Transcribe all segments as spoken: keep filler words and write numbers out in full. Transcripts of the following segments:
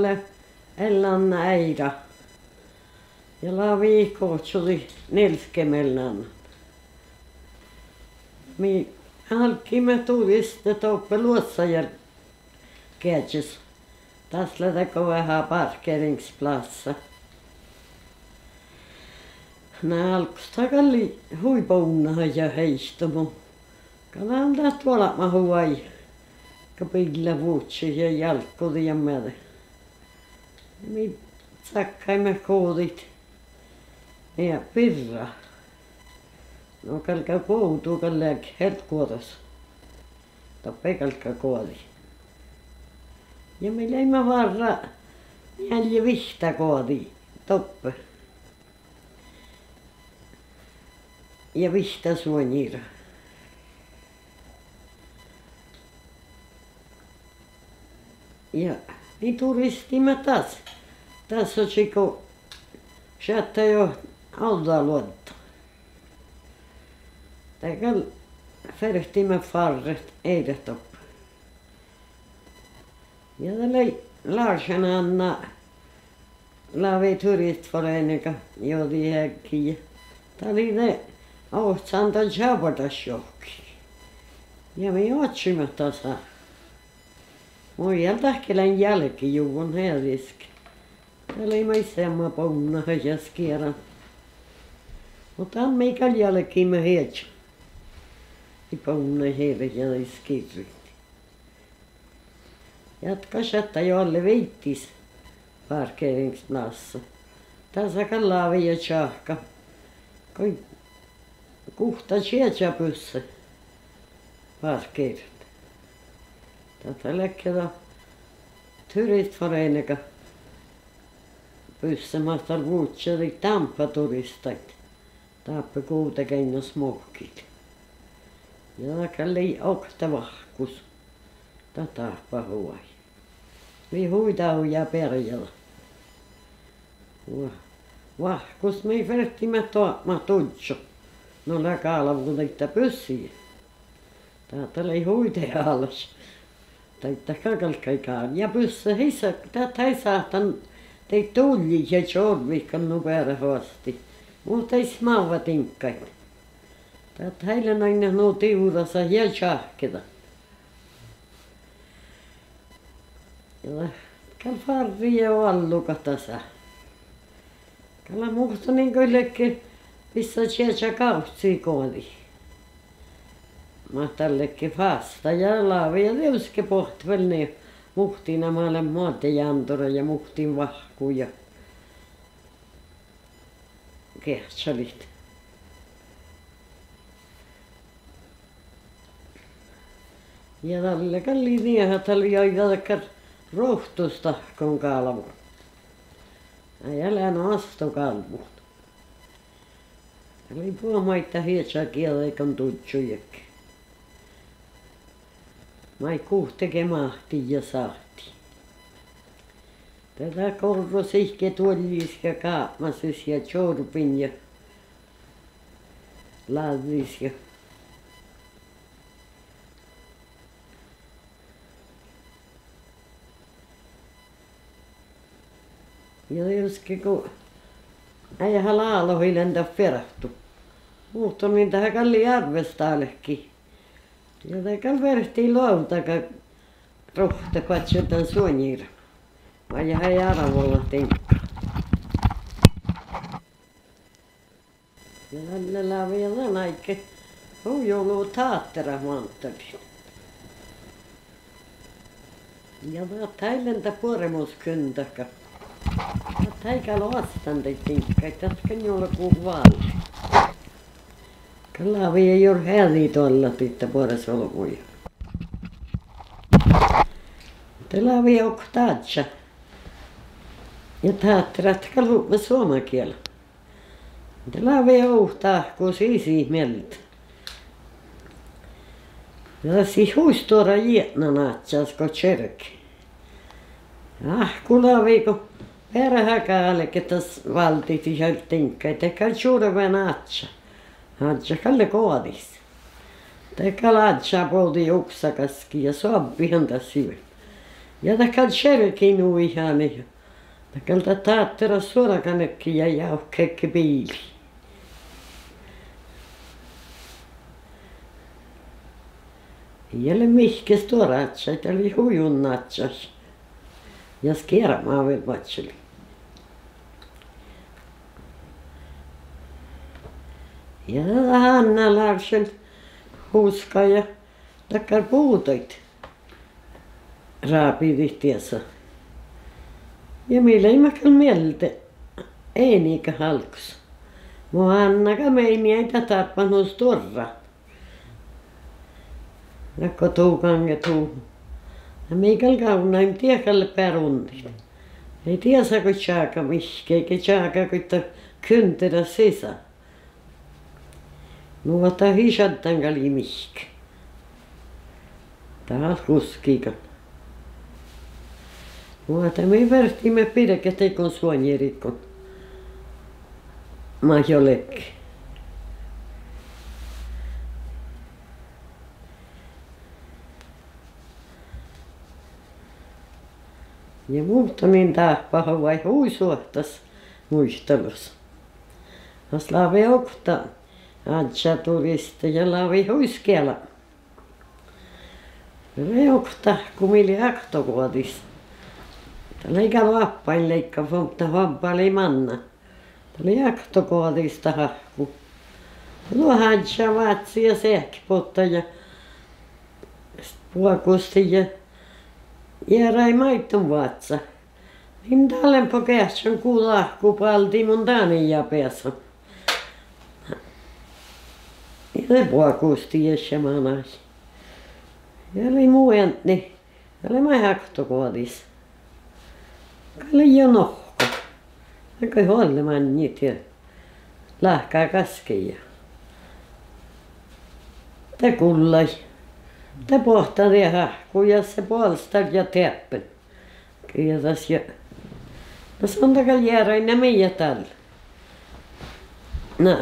lea Ellanna Eira. Ja lávejit gohčodit Nils G. Melnánnan. Mii álggiimet turisttat doppe Luossajárggeažžas. Das lea dego veahá parkeringsplássa. Na álggos dat gal lei hui bovnnahat ja heittot, mu gal han dat olbmot oaidnit go biillat vuodjit ja jálggodit ja mearkkašit. Mii cakkaimet gođiid ja birra. No galgá Guovdu gal leage helt guođas. Doppe galgá goađi. Ja mii leimmet várra njeallje vihtta goađi doppe. Ja vihtta suonjira. Ja mii turisttaimet das, das ožžo go šattai ođđa luodda. De gal fertiimet fárret Eiret doppe. Ja dat lei Larsen Anna, lávii turistforeninga jođiheaddji. Dat lei de ohcan dan čábordašjohki. Ja mii oaččuimet dasa. Mun gal dahke lean jálgejuvvon iežamin. Dat lei maid seamma bovnnahat ja skieran. Muhto dan mii gal jálggiimet ieža. Ii bovnnaid ieža ja ii skirriid. Ja dat gal šattai jo alle viiddis parkeringsplássa. Dasa gal lávii ja čáhkká. Go guhtta čieža busse parkeret. Dat ledje dat turistforeninga busse mat dal vuodjadit dámpa turisttaid dáppe Guovdageainnus muhkkiid. Ja dat gal lei okta vahkus dat dáhpáhuai. Lei hui dávjá bearjjala. Vá-, vahkus mii fertiimet doapmat duddjo. No lea gálvu daidda bussii. Dat lei hui de álaš. Daidda gal galggai gál-, ja busse ii sa-, dat ii sáhtan, daid duolji ja čorvvit gal nu beare fasttit. Muhto daid smávva diŋggaid. Dat ii lean ain nu divrasat ja čáhkkedan. Ja dat gal fárrii ja oallugat dasa. Gal muhtumin go ledje vissa čieža gávcci goađi. Mat dal ledje fásta ja lávii ja dieđusge boahtit vel nie muhtimin mat leat moadde jándora ja muhtin vahku ja geahččalit. Ja dalle gal lei nie ahte lei aidda dakkár ruovttus dahkkon gálvu. Ja lean oastogálvvut. Dat lei buot maid ieža gieđaiguin duddjo jagi. Maid guhtte ge máhtii ja sáhtii. De dat gorro sihke duoljjis ja gápmasis ja čorbin ja láđđis ja Ja dieđusge go eai lean álohii lean dat fertu. Muhtumin dat gal lei árvvas dálki. Ja de gal fertii loavdaga ruovttat badjel dan suonjiran. Vai eai árvolat diŋgga. Ja dalle lávejit dan áigge hui olu táhtarat mántalit. Ja dat eai lean dat buoremus kundaka. Dat eai gal oastán daid diŋggaid, dat gal njuolga váldit. Gal lávejit juo eađi doallat daidda buoresolbmuide. De lávejit okta áddjá. Ja táhtarat gal hupmat somá giela. De lávejit ovtta áhku sisat mielde. Ja das ii hui stuorra jietnan ádjás go čerge. Áhkku lávejit go beare gálget das váldit diŋggaid, de gal čurven ádjá. Ádját gal lea goađis. De gal ádjá bođii uksa gaskii ja soabbihan das ii. Ja dat gal čergii nu ihani. Dat gal dat dáttera suorganedje ja jávkkedje biilii. Ja lei mihkkege stuorra ádjái, dat lei hui unna ádjái. Ja skierma vel badjel. Ja Ánne lávšel huska ja dakkár buđaid rábidit diesa. Ja mii leimmet gal mielde eaniga álggos. Mo Ánne gal meinii, dat dárbbaš nu stuorra. Dego du gaŋge du. Ja mii gal gávnnašeimmet, dat gal beare unnit. Ii diesa goit čága mihkkege, čága goit dat kundera sisa. Nu ahte ii šaddan gal ii mihkke. Dat guskii gal. Nu ahte mii fertiimet birget dego suonjeridgon maid juo ledje. Ja muhtumin dáhpáhuvai hui suohtas muitalus. Fas lávii okta áddjá duriste ja lávii hui skeala. Ja lei okta dahku mii lei oktagoađis. Dat lei gal oappáin leigga, fovdda oabbá lei mannan. Dat lei oktagoađis dat dahku. Duohta áddjá vázzi ja seahkebottai ja boagustii ja jearai maiddonvázza. Min dál lean bo geahččan gu dahku balddi mun dan ii beasa. Ja de boagustii ieš manai. Ja lei mu eadni, dat lei maid oktagoađis. Gal lei juo nohkko. Gal gal oalle maŋŋit ja láhkai gaskii ja de gullai. De boahtá dieid áhkku ja boalstár ja deappen. Gieđas ja, na son dat gal jearain mii dál. Na,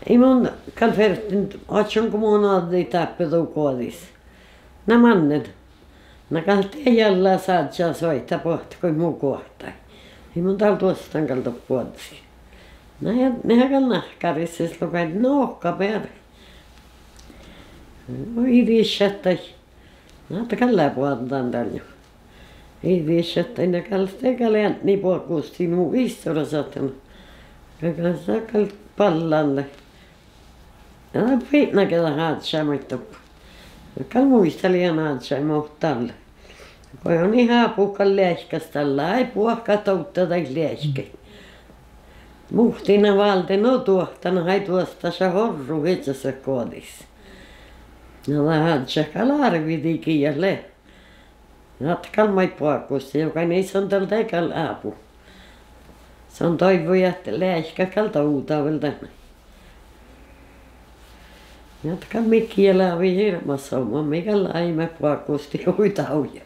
ii mun gal ferten, oaččun go mun oađđen dáppe du goađis. Na mannen. Na gal de jallás áddjá soaitá boahtit goit mu goahtái. Ii mun dál duostan gal doppe oađđes. Na ja, na gal nahkáris sis logai nohka beare. Ii dieđe šattai. Na dat gal lea boađán dál juo. Ii dieđe šattai, na gal de gal eadni boagustii mu issoras ahte, na gal dat gal ballan lei. Ja fitnage dat áddjá maid doppe. Gal muitalii dan áddjá mo dál lei. Go ii ábu gal leaikkas dalle, eai buohkat dovdda daid leaikkaid. Muhtin válde nu duohta, na eai duostáša orrut iežas goađis. Na dat áddjá gal árvidii gii lea. Na dat gal maid boagustii, ja gal ii son dal de gal ábu. Son doivvui ahte leaikkat gal dovdá vel dan. Ja dat gal mii gii lávii hirbmat somá, mii gal láviimet boagustit hui dávjá.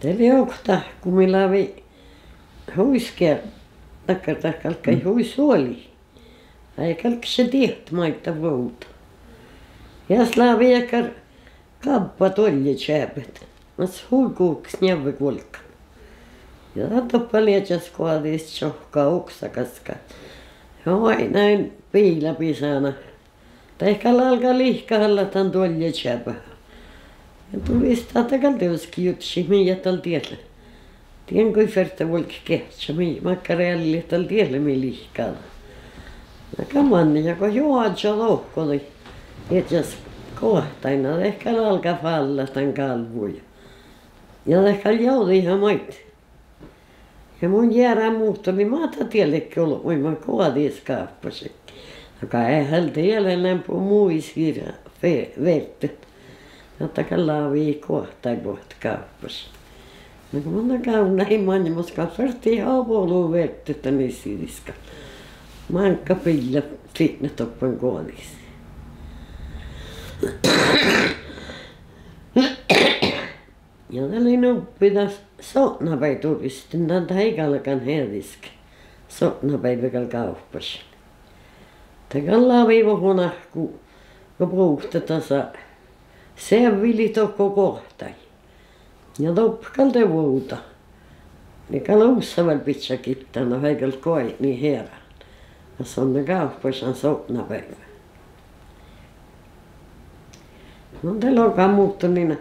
De lei okta dahku mii lávii hui ske-, dakkár dat galggai hui suolit. Eai galggašii dieid maiddái vuovdit. Ja das lávii dakkár gabba duollečeabet, mas hui guhkes njávveguolggan. Ja dat doppe lei iežas goađis čohkká oksa gaskkas. Ja oaidnán biila bisánat. De gal álgá lihkahallát dan duollečeabeha. Ja duristá dat gal dieđusge jurddašit mii dal diet lea. Dien goit ferte vuolgit geahččat mii, makkár eallit dal diet lea mii lihkadit. Na gal manne ja go juo oažžu dohko dii iežas goahtáin, na de gal álgá fállat dan gálvvu ja, ja de gal jođiha maid. Ja mun jearan muhtumin, mat dat diet ledje olbmuid, mat goađi gávppašedje. Na gal eai diet lean bo mu isir fe-, fertet. Na dat gal lávii goahtáid boahtit gávppašii. Na go mun gávnnahin maŋŋá, mus gal fertii oba olu fertet dan isiris gal. Máŋga biilla fitnet doppe goađis. Ja dat lei nubbi dat sotnabeaivve duristin, dan dat ii galgan eađiske. Sotnabeaivve gal gávppašin. De gal lávejit vuohon áhkku go bođii dasa seavvilit dohko goahtái. Ja doppe gal de vuovdá. Ja gal ossa vel bidjá gitta, na fai gal goaidnit eará. Ja son lea gávppašan sotnabeaivve. Na de logan muhtumin,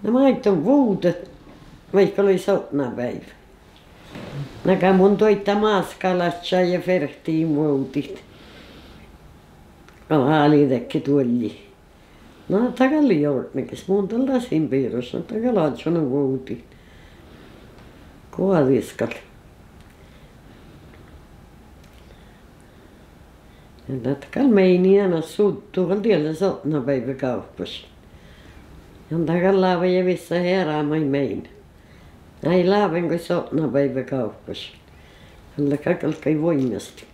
na maid don vuovdet, vaikko lei sotnabeaivi. Na gal mun doaidda máskalaččaid ja fertejin vuovdit. Go álidedje duolji. Na dat gal lei ortnegis, mun dal dasin biruš, dat gal oažžu vuovdit. Goađis gal. Ja dat gal meinii, na suddu gal dieđusge sotnabeaivve gávppašan. Ja dat gal lávejit vissa eará maid meinat. Eai láven goit sotnabeaivve gávppašan. Dalle gal galggai vuoiŋŋastit.